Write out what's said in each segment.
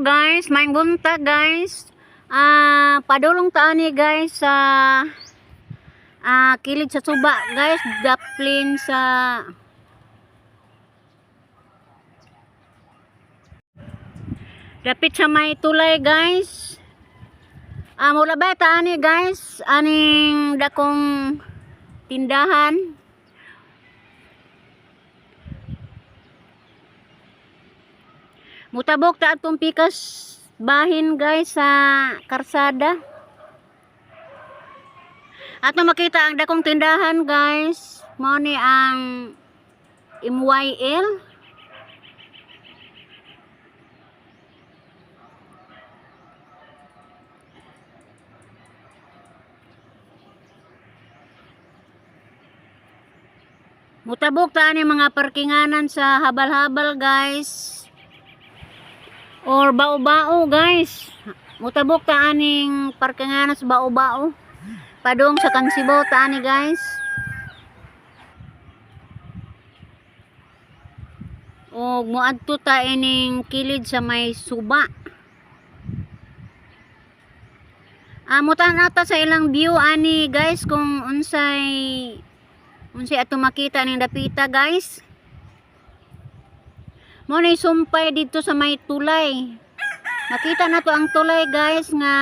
guys, maayong buntag, guys. Padulong ta ani, guys, sa kilid sa suba, guys, daplin sa dapit sa may tulay, guys. Mula ba ta ani, guys, aning dakong tindahan. Mutabok ta atong pikas bahin, guys, sa karsada. Ato makita ang dakong tindahan, guys. Mao ni ang MYL. Mutabok ta ani mga parkinganan sa habal-habal, guys. Or bao-bao, guys. Mutabok ta aning parkinganan sa bao-bao. Padung sa Kansibo ta ani, guys. Og moadto ta ining kilid sa may suba. Mutan ta sa ilang view ani, guys, kung unsay unsay ato makita ning dapita, guys. Mo ni sumpay dito sa may tulay. Makita na to ang tulay, guys, nga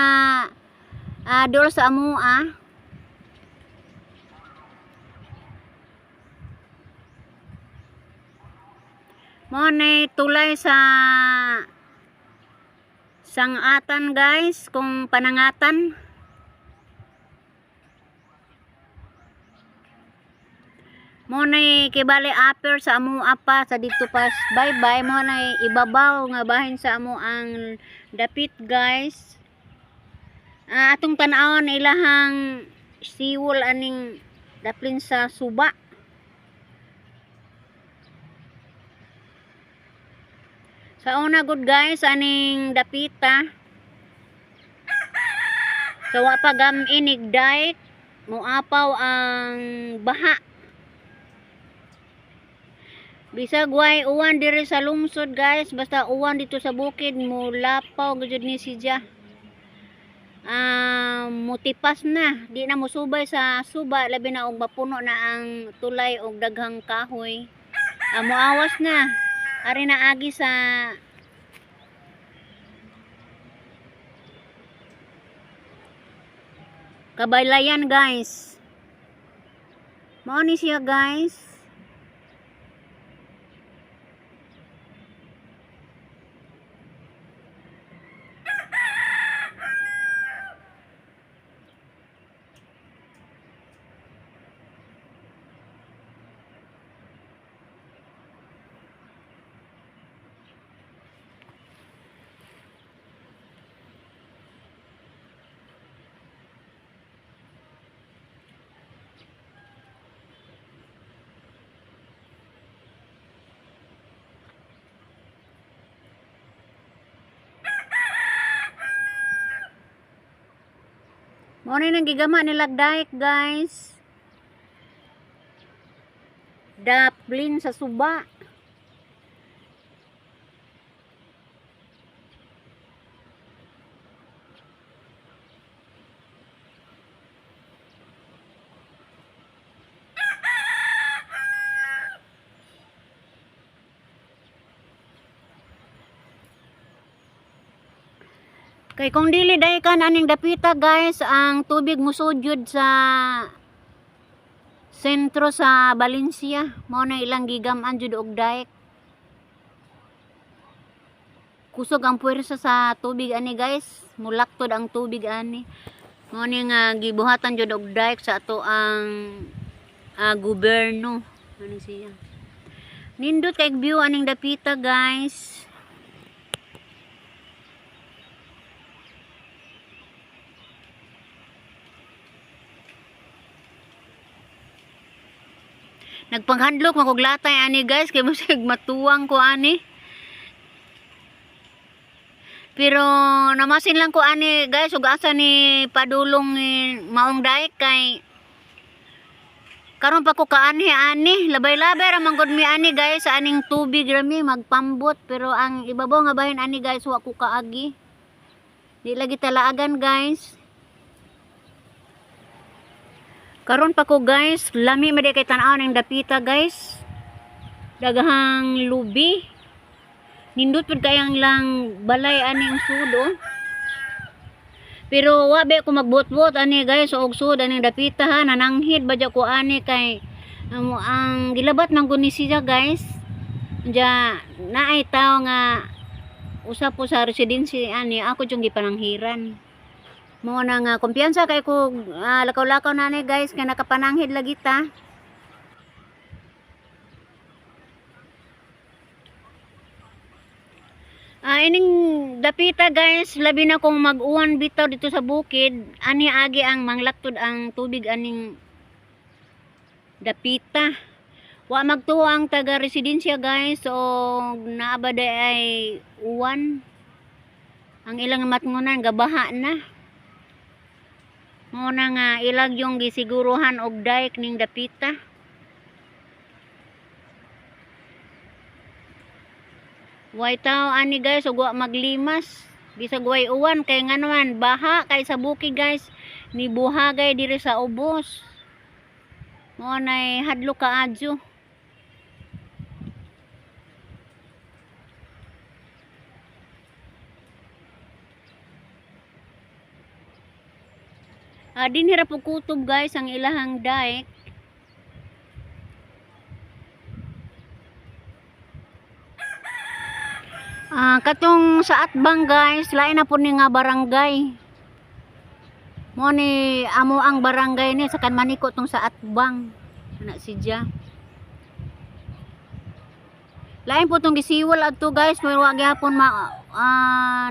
dool sa amoa. Mo ni tulay sa Sangatan, guys, kung Panangatan. Mo na kibali upper sa amo pa sa dito pa bye bye, mo na ibabaw nga bahin sa amo ang dapit, guys. Atong tan-awon ilahang siwol aning daplin sa suba. Sa una good, guys, aning dapita. Sa wa pa gam inig dike, moapaw ang baha. Bisag way uwan diri sa lungsod, guys, basta uwan dito sa bukid, mulapaw gud ni siya. Mutipas na, di na mosubay sa suba, labi na og mapuno na ang tulay og daghang kahoy. Moawas na. Ari na agi sa kabaylayan, guys. Mao ni siya, guys. Mao ni nang gigama nila dike, guys. Daplin sa suba. Kay kung dili daykan aning dapita, guys, ang tubig musud sa sentro sa Valencia. Mao na ilang gigam-an jud og dike. Kusog ang puwersa sa tubig ani, guys. Mulaktod ang tubig ani. Mao ni nga gibuhatan jud og dike sa ato ang gobyerno. Ano siya? Nindot kay view aning dapita, guys. Nagpanghandlok makuglatay ani, guys, kay musig matuwang ko ani. Pero namasin lang ko ani, guys, ug asa ni padulong ni maong dike kay Karon pa ko kaanhi ani, labay-labay ra man gud mi ani, guys, sa aning tubig ra mi magpambot, pero ang ibabaw nga bahin ani, guys, wa ko kaagi. Di lagi talaagan, guys. Karon pa ko, guys, lami man kay tan-aw ning dapita, guys. Daghang lubi. Nindot pud kayang lang balay aning sud, oh. Pero wa be ko magbuot-buot ani, guys, og sud aning dapita ha, nananghid ba ko ani kay ang gilabat man gud ni siya, guys. Diya naay tawo nga usa po sa residency ani ako yung gipananghiran. Mao na nga kumpiyansa kay ko lakaw-lakaw na ni, guys, kay nakapananghid lagi ta. Ining dapita, guys, labi na kung mag-uwan bitaw dito sa bukid, ani agi ang manglaktod ang tubig aning dapita. Wa magtuo ang taga residensya, guys, so naa ba ay uwan. Ang ilang matngunan gabaha na. Mao na nga ilag yung gisiguruhan og dike ning dapita. Way tao ani, guys, ug wa maglimas. Bisag way uwan kay nganuan baha kay sa bukid, guys, ni buhagay diri sa ubos. Mao nay hadlok kaadyo. Dinhi ra po kutob, guys, ang ilahang dike. Katong sa Atbang, guys, lain na po ni nga barangay. Mo ni amo ang barangay ni sa Kanmaniko tong sa Atbang. Ana si Ja. Lain po tong gisiwal adto, guys, pero wa gihapon ma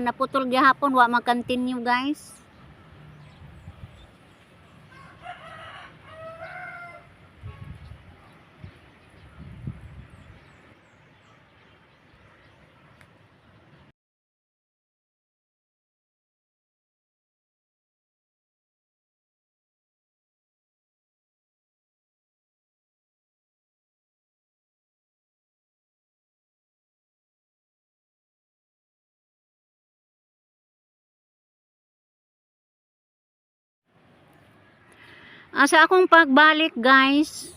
naputol gihapon, wa mag-continue, guys. Sa akong pagbalik, guys,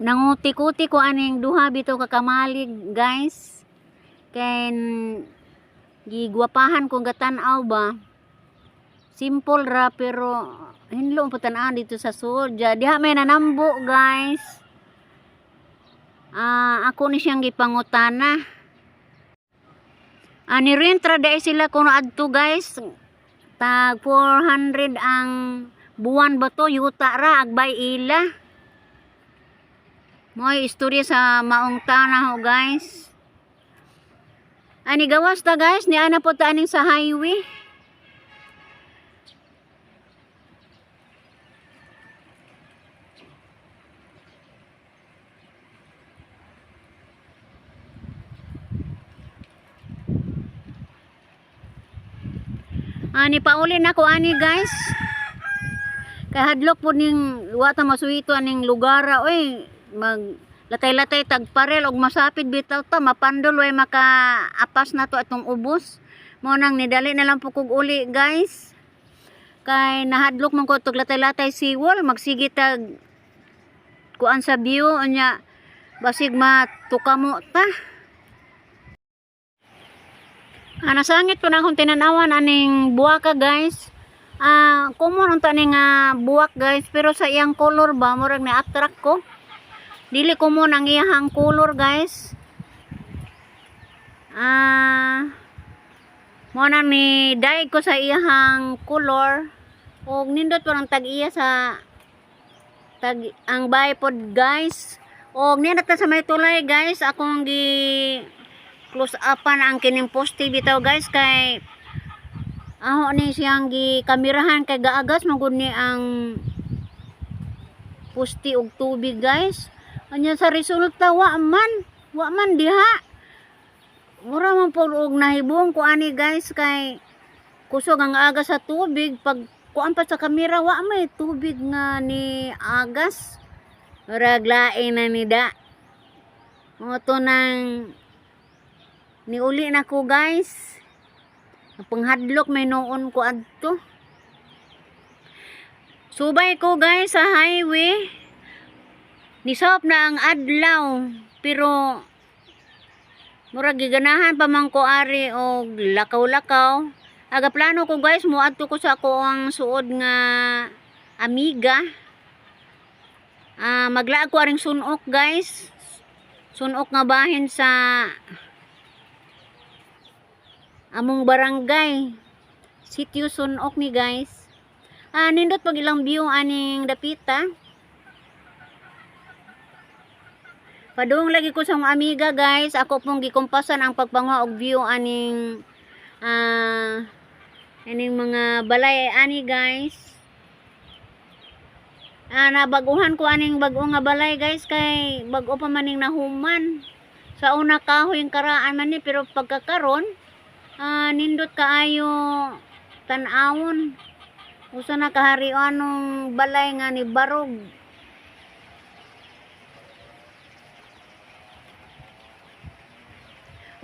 nanguti-kuti ko aning duha bitaw ka kamalig, guys. Kay gigwapahan ko gatan-aw ba. Simple ra pero hinlo ang patan dito sa sud. Diha may nanambo, guys. Ako ni siyang gipangutana. Ni rent ra diay sila kuno adto, guys. Tag 400 ang buwan ba to, yuta ra agbay ila. Mo'y istorya sa maong tanaw, guys. Ani gawas ta, guys, ni ana po ta aning sa highway. Ani pauli na ko ani, guys. Kay hadlok po ning wa ta masuhito aning lugar, oy, mag latay-latay tag parel og masapid bitaw ta mapandol, way makaapas na to atong ubos. Mo nang nidali na lang po kog uli, guys. Kay nahadlok man ko tog latay-latay siwol magsige tag kuan sa view unya basig matukamo ta. Nasangit po na akong tinanawan aning buwaka, guys. Common unta ni nga buwak, guys, pero sa iyang color ba murag na-attract ko. Dili common ang iyang color, guys. Mo na ni dye ko sa iyang color og nindot po ang tag-iya sa tag ang bay pod, guys. Og niya ta sa may tulay, guys, akong gi close upan ang kining poste bitaw, guys, kay aho ni siyang gi kamerahan kay gaagas man gud ni ang poste og tubig, guys. Anya sa resulta wa man diha. Mura man pod og nahibong ko ani, guys, kay kusog ang aga sa tubig pag Kuan pa sa kamera, wa may tubig nga ni agas. Murag lain na ni da. Mo to nang niuli na ko, guys. Panghadlok may noon ko adto. Subay ko, guys, sa highway. Nisop na ang adlaw pero murag giganahan pa man ko ari og lakaw-lakaw. Aga plano ko, guys, moadto ko sa ako ang suod nga amiga. Ah, maglaag ko aring Sunok, guys. Sunok nga bahin sa among barangay. Sitio Sunok ni, guys. Ah, nindot pag ilang view aning dapita. Padung lagi ko sa akong amiga, guys. Ako pong gikumpasan ang pagpanguha og view aning mga balay ani, guys. Ah, nabaguhan ko aning bag-o nga balay, guys, kay bag-o pa maning nahuman. Sa una kahoy ang karaan man ni, pero pagkakaron nindot kaayo tan-awon. Usa na kaharian nung balay nga ni barog.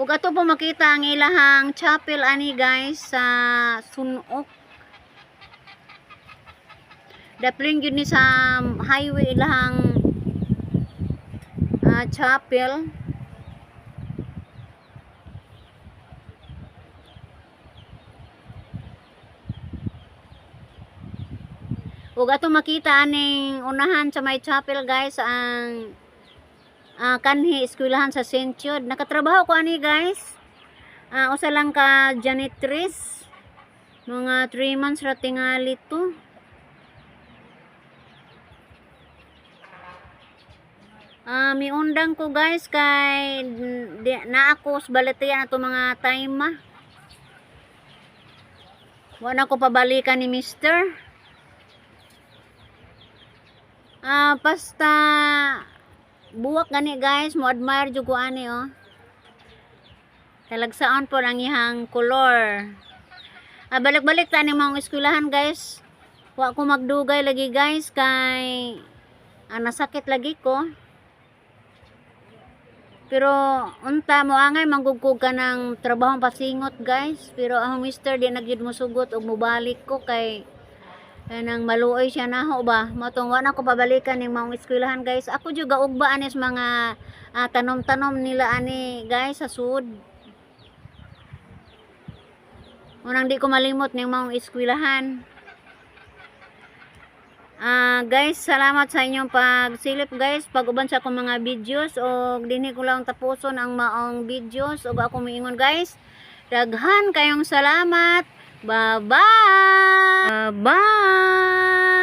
Ug ato po makita ang ilahang chapel ani, guys, sa Sunok. Daplin gyud ni sa highway ilahang chapel. Ug ato makita aning unahan sa may chapel, guys, ang kanhi eskwelahan sa St. Jude. Nakatrabaho ko ani, guys. Usa lang ka janitress. Mga 3 months ra tingali to. Ah, miundang ko, guys, kay di, na ako sa balatian ato mga time ah. Wa na ko pabalikan ni Mister. Ah, basta buwak gani, guys, mo admire jud ko ani oh. Talagsaon po ang ihang kolor. Ah, balik-balik ta ning mga eskwelahan, guys. Wa ko magdugay lagi, guys, kay nasakit lagi ko. Pero unta mo angay manggugkog ka ng trabahong pasingot, guys. Pero ang mister di na gyud mosugot og mobalik ko kay kanang maluoy siya naho ba. Motong wa na ko pabalikan ning maong eskwelahan, guys. Ako jud gaugba anis mga tanom-tanom nila ani, guys, sa sud. Unang di ko malimot ning maong eskwelahan. Ah, guys, salamat sa inyong pagsilip, guys, pag-uban sa akong mga videos og dinhi ko lang tapuson ang maong videos ug ako moingon, guys. Daghan kayong salamat. Bye-bye. Bye.